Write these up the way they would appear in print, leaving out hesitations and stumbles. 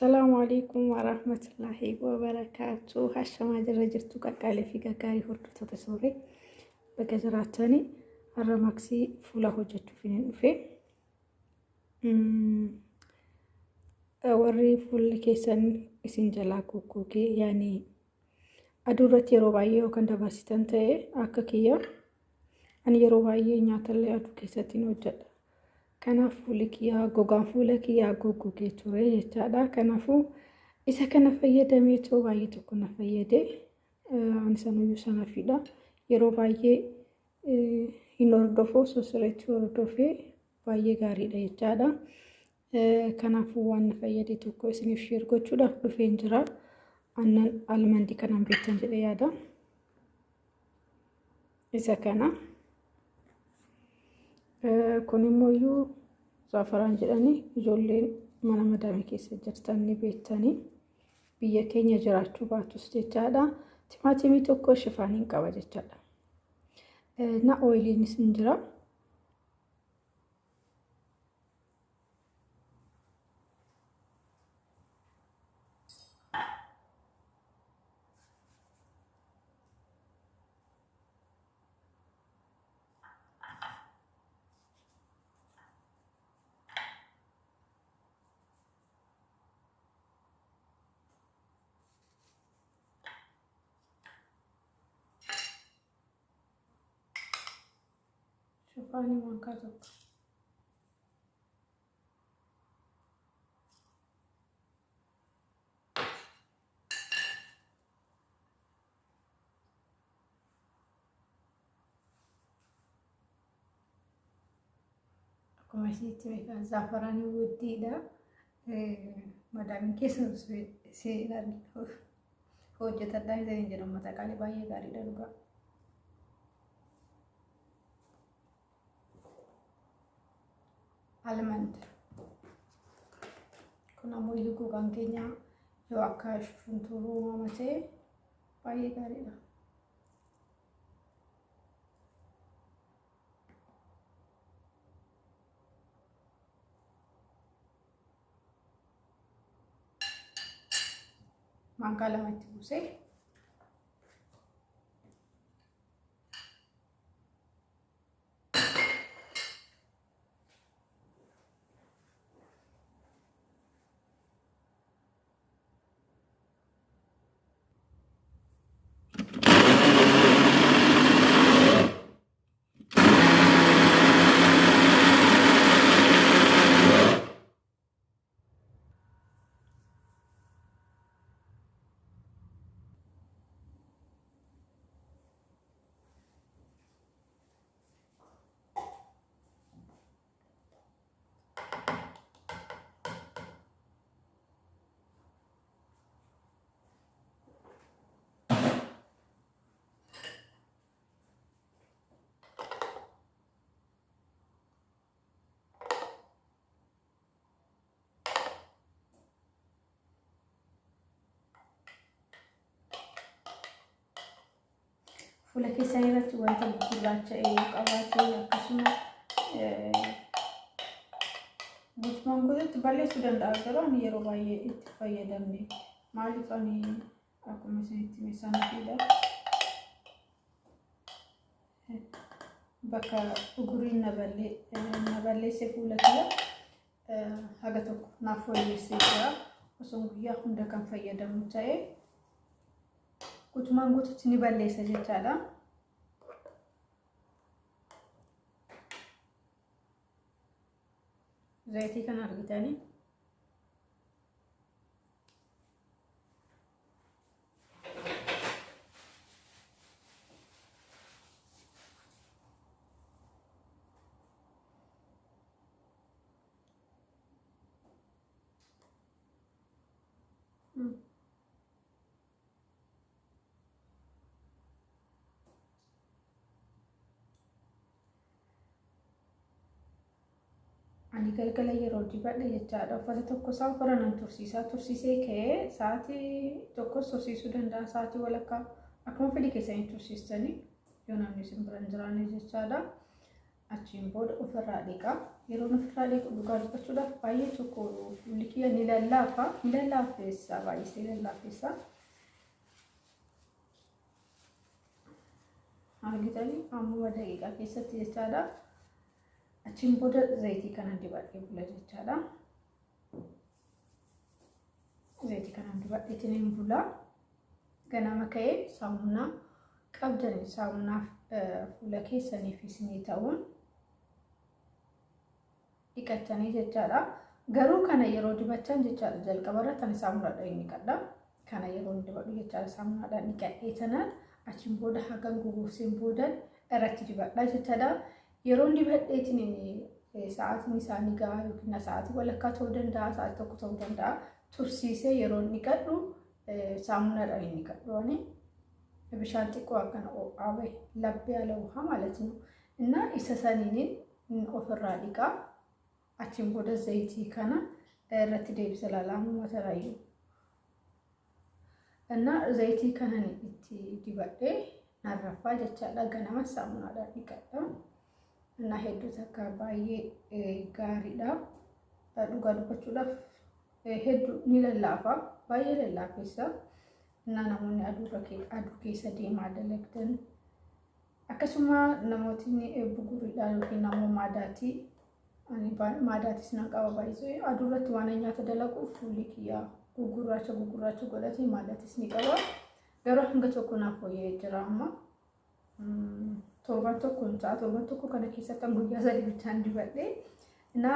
Salaamu alaikum warahmatullahi wabarakaatu. Hashamaa jirra jirtu qaqqaalee fi gaggaarii hordoftoota sooree baga jiraattanii har'a maksii fuula hojjechuuf hin dhufe. Warri fuulli keessan isin jalaa goggogee yaani aduu irratti yeroo baay'ee yookaan dabarsitan ta'e akka kiyya ani yeroo baay'ee nyaatallee aduu keessatti hin hojjedha. Kanaaf fuulli kiyyaa gogaan fuula kiyyaa goggogee ture jechaadha. Kanaafuu isa kana fayyadamee too baay'ee tokko na fayyade. Ani sanuyyuu sanafiidha. Yeroo baay'ee hin hordofu osoo sirriitti hordofee baay'ee gaariidha jechaadha. Kanaafuu waan na fayyade tokko isiniif sheer gochuudhaaf dhufeen jira. Aannan almandii kanaan beektan jedhee yaada. Isa kana. Kun immoo iyyuu zaafaraan jedhanii ijoolleen mana madaamii keessa jirtan ni beektanii biyya keenya jiraachuu baatus jechaadha. Timaatimii tokko shifaaniin qaba jechaadha. Na ooyiliinis hin jira. Shifaanii maankaa tokko. Akkuma isinitti beekan zaafaraanii wuddiidha. Madaamiin keessa seenaan hojjetadhaa isiniin jedhu uummata qaalii baay'ee gaariidha dhugaa. Almand. Kun ammoo iyyuu gogaan keenya yoo akka shuntuuruu uumama ta'e baay'ee gaariidha. Maankaa lama itti buusee Fuula keessan irratti wanta gurraacha'e yoo qabaate akkasuma guutumaan guututti balleessuu danda'a garuu ani yeroo baay'ee itti fayyadamne maaliif ani akkuma isinitti hime sanafiidha. Bakka uguriin na balleesse fuula kiyya haga tokko naaf fooyyessee jira. Osoo guyyaa hunda kan fayyadamu ta'e guutumaan guututti ni balleessa jechaadha. Zayitii kana argitanii Ani galgala yeroo dibadhe jechaadha. Uffata tokko isaa ofirra nan tursiisa. Tursiisee ka'ee sa'aatii tokkos tursiisuu danda'a. Sa'aatii walakkaa akkuma fedhii keessanii tursiistanii yoo namni isin bira hin jiraanne jechaadha. Achiin booda ofirraa dhiqa. Yeroon ofirraa dhiqu dhugaa dubbachuudhaaf baay'ee tokko fuulli kiyya ni lallaafa. Ni lallaafessa, baay'isee lallaafessa. Argitanii ammuma daqiiqaa keessatti jechaadha. Achiin booda zayitii kana dibadhee bula jechaadha. Zayitii kana dibadheetiin bula. Ganama ka'ee saamunaa qabdanii saamunaa fuula keessaniif isinii ta'uun dhiqatanii jechaadha. Garuu kana yeroo dibachan jechaadha, jalqaba irratti ani saamunaadhaan inni dhiqadha. Kana yeroo dibadhu jechaadha, saamunaadhaan dhiqadhee tanaan achiin booda hagan gogogseen boodan irratti dibadha jechaadha. Yeroon dibadheetiin sa'aatiin isaanii gahaa yookiin sa'aatii walakkaa ta'uu danda'a, sa'aatii tokko ta'uu danda'a. Tursiisee yeroon dhiqadhu saamunaadhaan inni dhiqadhu ani. Bishaan xiqqoo akkana ho'aa bahe labbee ala ውሃ ማለት ነው እና isa saniinin ofirraa dhiqaa. Achiin booda zayitii kana irratti deebisa laalaamu mataraayyuu. እና zayitii kanan itti dibadhee narraffaa jechaadha. Ganama saamunaadhaan dhiqadha. እና hedduu takka baay'ee gaariidha. Dhugaa dubbachuudhaaf hedduu ni lallaafa. Baay'ee lallaafessa. እና namoonni aduu keessa deemaa dalagdan, akkasuma namootni buguriidhaan yookiin ammoo maadaatii, ani maadaatis nan qaba baay'isee, aduu irratti waan nyaata dalaguuf fuulli kiyyaa gugurraacha gugurraacha godhatee maadaatis ni qaba. Garuu hanga tokko naaf fooyya'ee jira amma. Torban tokko hin ta'a. Torban tokko kana keessatti an guyyaa 3 bichaan dibadhee na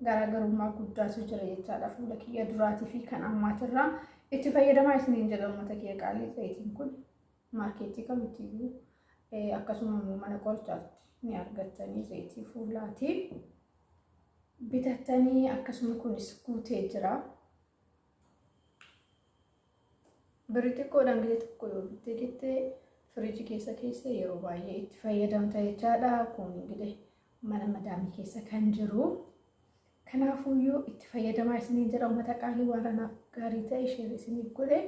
garaagarummaa guddaatu jira jechaadha fuula kiyya duraatii fi kan ammaatirraa. Itti fayyadamaa isiniin jedha uummata kiyya qaalii. Zayitiin kun maarkeetii kamittiyyuu akkasuma immoo mana qorichaatti ni argattanii, zayitii fuulaati. Bitattanii akkasuma kunis guutee jira. Birrii xiqqoodhaan gisee tokko yoo bittee jettee firiijii keessa keessa yeroo baay'ee itti fayyadamta jechaadha. Kun ingilee mana madaamii keessa kan jiru. Kanaafuyyuu itti fayyadamaa isiniin jedha uummata qaalii. Waan anaaf gaarii ta'e share isiniif godhe.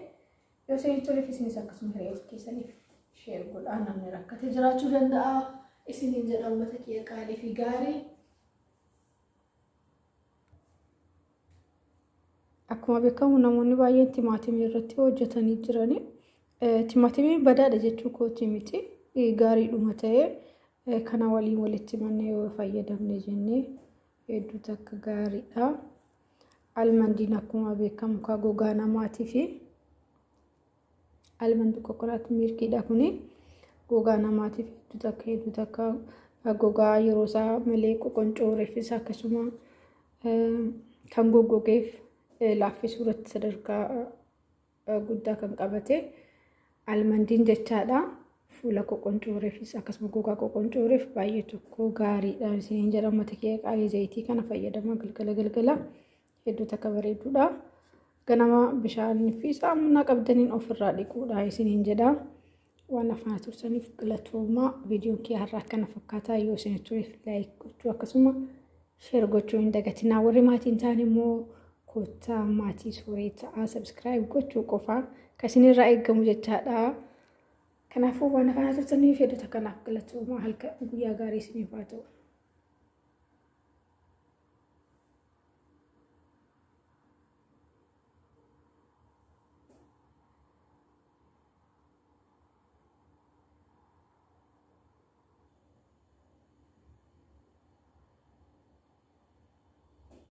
Yoo isinitti toleef isinis akkasuma hiriyoota keessaniif share godhaa, namni rakkate jiraachuu danda'a isiniin jedha uummata kiyya qaalii fi gaarii. Akkuma beekamu namoonni baay'een timaatimii irratti hojjetanii jirani. Timaatimiin badaadha jechuu kooti miti. Gaariidhuma ta'ee kana waliin walitti mannee yoo fayyadamne jennee hedduu takka gaariidha. Almandiin akkuma beekamu ka gogaa namaatii fi almandii coconut milkiidha, kuni gogaa namaatiif hedduu takka gogaa yeroo isaa malee qoqoncooreefis akkasuma kan goggogeef laaffisuu irratti sadarkaa guddaa kan qabate almandiin jechaadha. Fuula qoqoncooreefis akkasuma gogaa qoqoncooreef baay'ee tokko gaariidha isiniin jedha uummata kiyya qaalii. Zayitii kana fayyadamaa galgala galgala, hedduu takka bareeduudha. Ganama bishaanii fi saamunaa qabdaniin ofirraa dhiquudha isiniin jedha. Waan afaan tursaniif galatoomaa. Viidiyoon kee har'aa akkana fakkaataa. Yoo isin toleef like gochuu akkasuma share gochuu hin dagatinaa. Warri maatiin ta'an immoo koottaa maatii suuree ta'aa, subscribe gochuu qofaa kan isinirraa eegamu jechaadha. Kanaafuu waan afaan tursaniif hedduu takka naaf galatoomaa. Halkan guyyaa gaarii isiniif haa ta'u.